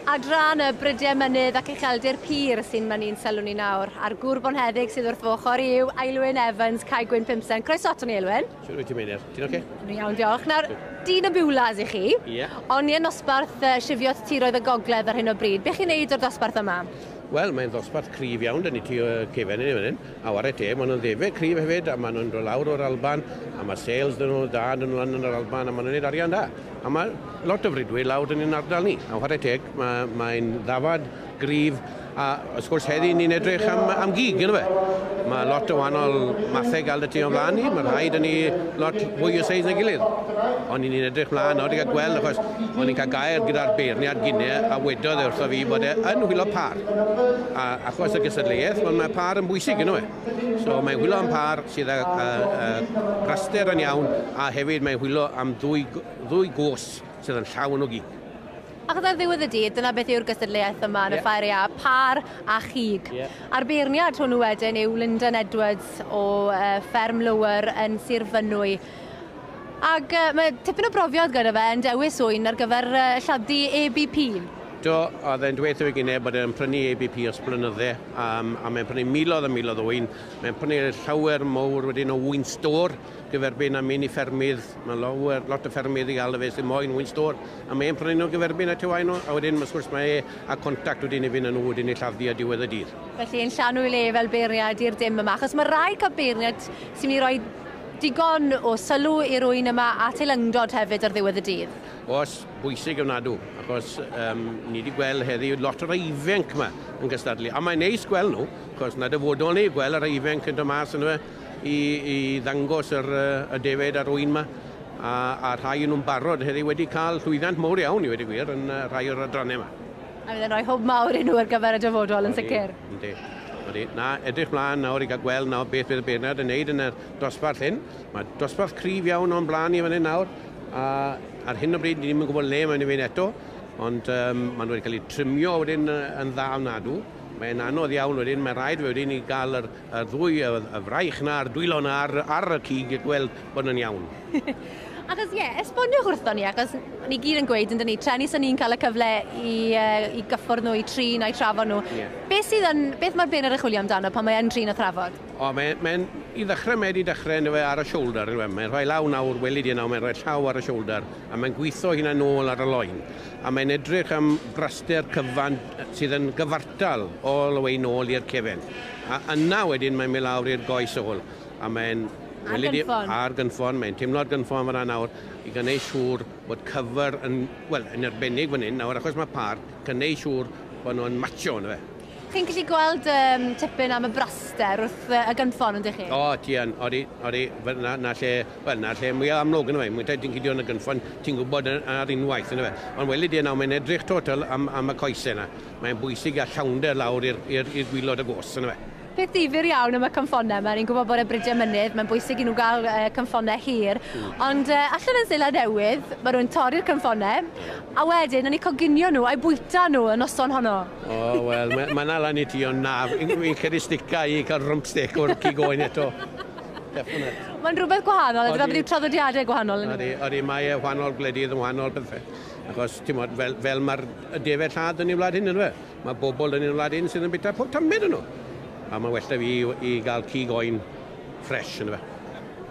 Adran y Brydiau Mynydd ac Ucheldir Pur sy'n mynnu'n sylw ni nawr, a'r gŵr bonheddig sydd wrth fy ochr i yw Aelwyn Evans, Cae Gwyn Pumsen. Croeso ato ni, Aelwyn. Shwt wyt ti, Meinir? Ti'n oce? Dwi'n iawn, diolch. Nawr, dyn y Biwlas i chi. Ie. Yeah. Ond ni yn nosbarth Sifiot Tiroedd y Gogledd ar hyn o bryd. Be chi'n neud o'r dosbarth yma? Wel, mae'n ddosbarth cryf iawn, dyn ni ti o cefen yn fan hyn. A ware te, maen nhw'n ddefed cryf hefyd, a maen nhw'n dod lawr o'r Alban, a mae sales dyn nhw da dyn nhw lan yn yr Alban, a maen nhw'n gwneud arian da. A mae lot o fridwyr lawr yn ein ardal ni. A whare teg, mae'n mae ddafad gryf, a wrth gwrs heddi ni'n edrych am gig, yna fe. Mae lot o wahanol mathau gael dy ti o'n flaen ni, mae rhai dyn ni lot fwy o seis na gilydd. Ond ni'n edrych mlaen nawr i gael gweld, achos o'n i'n cael gair gyda'r beirniad gynne a wedodd e wrtho fi bod e yn hwylo par. A achos y gystadleuaeth, wel, mae par yn bwysig yno fe. So mae'n hwylo am par sydd â braster yn iawn, a hefyd mae'n hwylo am ddwy gos sydd yn llawn o gig. Achos ar ddiwedd y dydd, dyna beth yw'r gystadleuaeth yma yn y ffair aeaf, par a chig. A'r beirniad hwnnw wedyn yw Lyndon Edwards o Fferm Lower yn Sir Fynwy. Ac mae tipyn o brofiad gyda fe yn dewis ŵyn ar gyfer lladd-dy ABP. Do, oedd e'n dweud wrtho fi gynnau bod e'n prynu ABP ers blynydde, a mae'n prynu miloedd a miloedd o ŵyn. Mae'n prynu llawer mowr wedyn o ŵyn stôr gyferbyn a mynd i ffermydd. Mae lot o ffermydd i gael y fe sy'n moyn ŵyn stôr, a mae'n prynu nhw gyferbyn a tywain nhw, a wedyn, wrth gwrs, mae e a contact wedyn i fynd â nhw wedyn i lladd-dy a diwedd y dydd. Felly, yn llanw i le fel beirniad i'r dim yma, achos mae rhaid cael beirniad sy'n mynd i roi digon o sylw i'r ŵyn yma a teilyngdod hefyd ar ddiwedd y dydd. Oes, bwysig ofnadw, achos ni wedi gweld heddiw lot o'r ifanc yma yn gystadlu. A mae'n neis gweld nhw, achos na dyfodol ni gweld yr ifanc yn dod mas yna fe i ddangos y defaid a'r ŵyn yma. A rhai nhw'n barod heddiw wedi cael llwyddiant mawr iawn, i wedi gwir, yn rhai o'r adrannau yma. A fydd e'n rhoi hwb mawr i nhw ar gyfer y dyfodol yn sicr. Yndi. Yndi. Na, edrych mlaen nawr i gael gweld nawr beth fydd y beirniad yn neud yn y dosbarth hyn. Mae dosbarth cryf iawn o'n blaen i fan hyn nawr, a ar hyn o bryd ni ddim yn gwybod le mae'n mynd eto, ond maen nhw wedi cael eu trimio wedyn yn dda ofnadw. Mae'n anodd iawn wedyn, mae'n rhaid wedyn i gael y ddwy, y fraich na, a'r dwylo na ar y cig i gweld bod nhw'n iawn. Achos ie, esboniwch wrthon ni, achos ni gyd yn gweud yn dyn ni, treni sy'n ni'n cael y cyfle i gyffwrdd nhw, i trin a'i trafod nhw. Beth mae'r beirniad yn chwilio amdano pan mae e'n trin a thrafod? O, mae, i ddechrau mae wedi dechrau yn ar y shoulder, yn mae'n rhoi law nawr, weli di nawr, mae'n rhoi llaw ar y shoulder, a mae'n gweithio hynna nôl ar y loin. A mae'n edrych am braster cyfan sydd yn gyfartal all the way nôl i'r cefen. A yna wedyn mae'n mynd lawr i'r goes ôl, a mae'n Ar gynffon. Ar gynffon, mae'n teimlo ar gynffon fyna nawr i gwneud siŵr bod cyfer yn, wel, yn arbennig fan hyn nawr, achos mae par, gwneud siŵr bod nhw'n matcho yna fe. Chi'n gallu gweld tipyn am y braster wrth y gynffon, yndych chi? O, ti yn, odi, odi, na lle, wel, na lle mwyaf amlwg yna fe. Mwyn ti'n cydio yn y gynffon, ti'n gwybod ar unwaith yna fe. Ond weli di nawr, mae'n edrych total am y coesau yna. Mae'n bwysig a llawnder lawr i'r gwylod y gos yna fe. Peth difyr iawn am y cynffonau yma, ni'n gwybod bod y Brydiau Mynydd, mae'n bwysig i nhw gael cynffonau hir, ond allan yn Seland Newydd, maen nhw'n torri'r cynffonau, a wedyn, yn eu coginio nhw a'i bwyta nhw y noson honno. O, wel, mae 'na lan i ti, ond na, fi'n credu stica i cael rump steak o'r cig oen eto. Definite. Mae'n rhywbeth gwahanol, a dyna beth yw traddodiadau gwahanol. Ydy, ydy, mae e wahanol gwledydd yn wahanol bethau. Achos, ti'n modd, fel mae'r defaid lladd yn ei wlad hyn, yndyfe? Mae bobl yn ei wlad hyn sydd yn bwyta pob tamed yn nhw. A mae well da fi i gael cig oen ffres, yndyfe.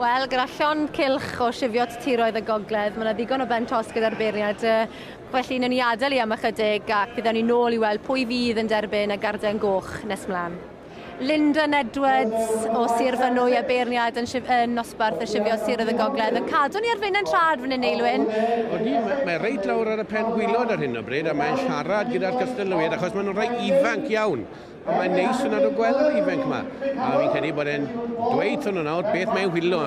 Wel, gyda llond cylch o Sifiot Tiroedd y Gogledd, mae yna ddigon o ben tost gyda'r beirniad. Felly, wnawn ni adael i am ychydig ac byddwn ni nôl i weld pwy fydd yn derbyn y garden goch nes mlaen. Lyndon Edwards o Sir Fynwy a beirniad yn nosbarth y Sifiot Tiroedd y Gogledd yn cadw ni ar flaen ein trad fan hyn, Aelwyn. Odi, mae reit lawr ar y pen gwylod ar hyn o bryd a mae'n siarad gyda'r cystadleuwyr achos maen nhw'n rhai ifanc iawn. A mae'n neis yn adw gweld yr ifanc yma. A fi'n credu bod e'n dweud hwnnw nawr beth mae'n whilo.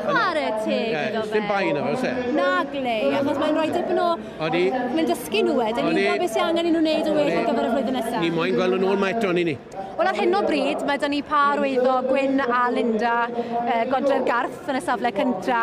Chwarae teg iddo fe. Dim bai yna fe, oes e? Na, glei, achos mae'n rhoi dipyn o... Odi. Mae'n dysgu nhw wedyn, ni'n gwybod beth sy'n angen i nhw wneud yn well ar gyfer y flwyddyn nesaf. Ni moyn gweld nhw nôl ma eto, ni ni. Wel, ar hyn o bryd, mae 'da ni pâr o eiddo Gwyn a Linda Godre'r Garth yn y safle cynta.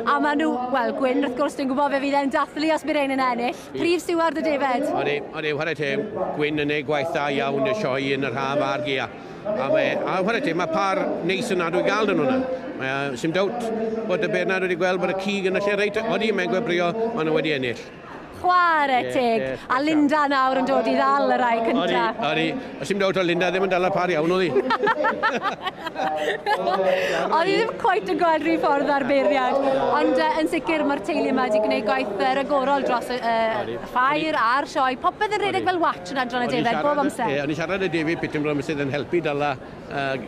A maen nhw, wel, Gwyn, wrth gwrs, dwi'n gwybod fe fydd e'n dathlu os bydd ein yn ennill. Prif stiward y defaid. Odi, odi, chwarae teg, Gwyn yn neud gwaith da iawn y sioe yn yr haf a'r gaea. A chwarae teg, mae par neis yna dwi'n gael dyn nhw yna. Mae, sim doubt bod y beirniad wedi gweld bod y cig yn y lle reit. Odi, mae'n gwebrio, maen nhw wedi ennill. Chwarae teg. A Linda nawr yn dod i ddal y rai cynta. Odi, os i'n dod o Linda ddim yn dal y par iawn, oedd hi. Oedd hi ddim cweit yn gweld rhyw ffordd ar beirniad. Ond yn sicr mae'r teulu yma wedi gwneud gwaith ragorol dros y ffair a'r sioe. Popeth yn rhedeg fel watch yn adran y defaid, bob amser. O'n i siarad â David Pittenborough sydd yn helpu dala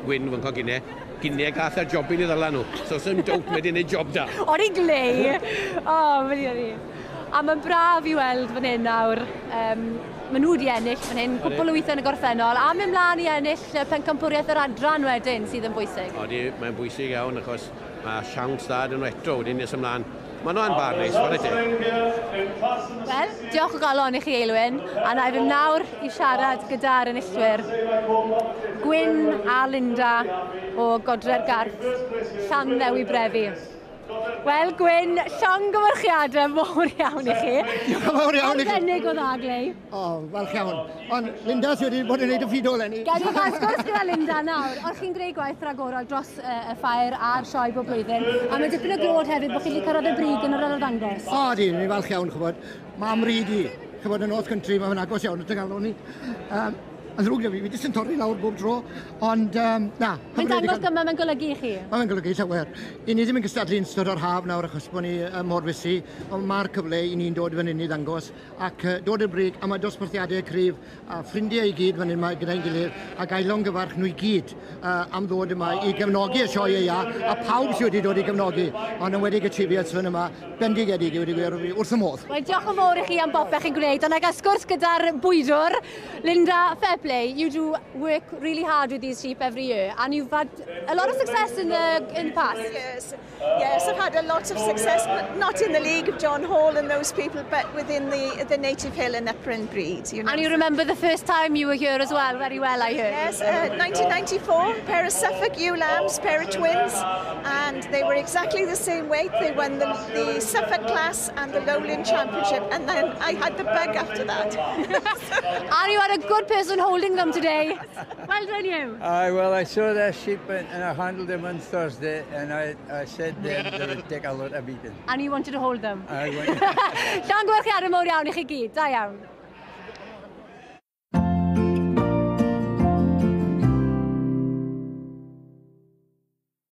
Gwyn fy nghogine. Gynne gath ar jobyn i ddala nhw. So sy'n dowt mae wedi gwneud job da. O'n i'n glei. O, mae'n i. A mae'n braf i weld fan hyn nawr. Maen nhw wedi ennill fan hyn, cwpl o weithiau yn y gorffennol, a mynd mlaen i ennill pencampwriaeth yr adran wedyn, sydd yn bwysig. Odi, mae'n bwysig iawn, achos mae siawns dda dyn nhw eto wedyn nes ymlaen. Maen nhw yn bar neis, chwarae teg. Wel, diolch o galon i chi, Eilwyn, a na i fynd nawr i siarad gyda'r enillwyr. Gwyn a Linda o Godre'r Garth, Llanddewi Brefi. Wel, Gwyn, llongyfarchiadau mawr iawn i chi. Diolch yn fawr iawn i chi. Arbennig o dda, Glei. O, falch iawn. Ond Linda sydd wedi bod yn gwneud y ffidol eleni. Gawn ni gael sgwrs gyda Linda nawr. O'ch chi'n gwneud gwaith ragorol dros y ffair a'r sioe bob blwyddyn. A mae dipyn o glod hefyd bod chi wedi cyrraedd y brig yn yr arddangos. O, di, ni'n falch iawn, chybod. Mae am ryd i. Chybod, yn North Country, mae'n agos iawn at y galon ni. Yn ddrwg 'da fi, fi jyst yn torri lawr bob tro, ond na. Mae'n dangos gymaint mae'n golygu i chi. Mae'n golygu llawer. I ni ddim yn cystadlu yn ystod o'r haf nawr achos bod ni mor fysi, ond mae'r cyfle i ni'n dod fan hyn i ddangos ac dod i'r brig, a mae dosbarthiadau cryf a ffrindiau i gyd fan hyn mae gyda'n gilydd a gael longyfarch nhw i gyd am ddod yma i gefnogi y sioe ia, a pawb sydd wedi dod i gefnogi, ond yn wedi Cheviot fan yma, bendigedig i wedi gwir wrth y modd. Wel, diolch yn fawr i chi am bopeth chi'n gwneud, ond gael sgwrs gyda'r bwydwr, Linda, fair play, you do work really hard with these sheep every year, and you've had a lot of success in the past. Yes, I've had a lot of success, not in the league of John Hall and those people, but within the Native Hill and Upper breed. And you remember the first time you were here as well, very well, I heard. Yes, 1994, pair of Suffolk ewe lambs, pair of twins, and they were exactly the same weight. They won the Suffolk class and the Lowland Championship, and then I had the bug after that. And you had a good person holding them today. Well done you. Well, I saw that sheep and I handled them on Thursday, and I said then they would take a lot of beating. And you wanted to hold them? I went. Llongyfarchiadau mawr iawn i chi gyd. Da iawn.